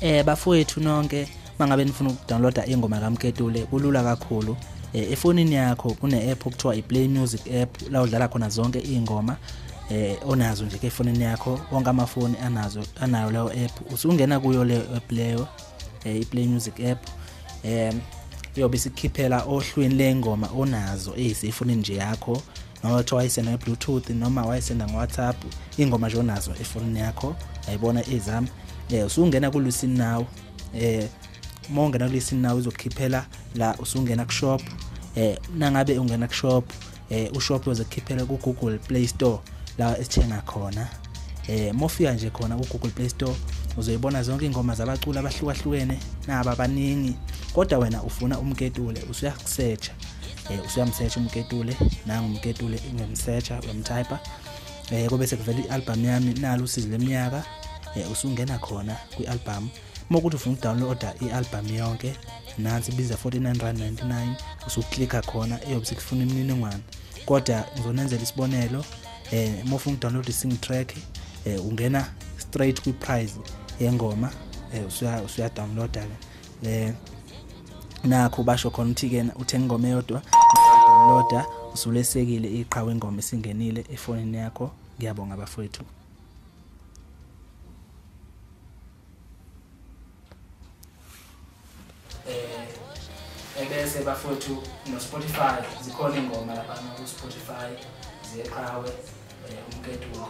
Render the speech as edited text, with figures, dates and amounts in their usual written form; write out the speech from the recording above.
Bafowethu nonke, mangabe nifuna ukudownloada ingoma kaMketule kulula kakhulu. Efonini yakho kune app okuthiwa iPlay Music app, la udlala khona zonke ingoma onazo nje ke efonini yakho. Wonke amafoni anazo, anayo leyo app. Usungena kuyo leyo app leyo, iPlay Music app, iyobe isikhiphela ohlwini lengoma onazo ezisefonini nje yakho, noma kuthiwa wayisenda nge-Bluetooth noma wayisenda nge-WhatsApp, ingoma nje onazo efonini yakho ayibona ezami. Usungena ku-Listen Now. Uma ungena ku-Listen Now izokukhiphela la, usungena ku-shop. Nangabe ungena ku-shop, ushop uzokukhiphela ku-Google Play Store la esithenga khona. Mofika nje khona ku-Google Play Store uzoyibona zonke ingoma zabaculi abahlukahlukene, naba baningi, kodwa wena ufuna uMketule, usuyakusearcha. Usuyamsearcha uMketule, nangu uMketule, uyamsearcha, uyamtype, kube sekuvela i-album yami nalo usizi leminyaka. Usungena khona kwi-album. Uma ukuthi ufuna ukudownloada i-album yonke, nansi ibiza R49.99, usuklikha khona iyobe sikufuna imininingwane. Kodwa ngizonenzela isibonelo, uma ufuna ukudownload i-single track, ungena straight kwi-price yengoma, usuya downloada ke. Nakho basho khona ukuthi ke uthenga ingoma eyodwa, downloada, usulesekile iqhawe ingoma isingenile efonini yakho. Ngiyabonga bafowethu. Ebese bafowethu no Spotify zikhona ingoma lapha ku Spotify zeqhawe uMketule.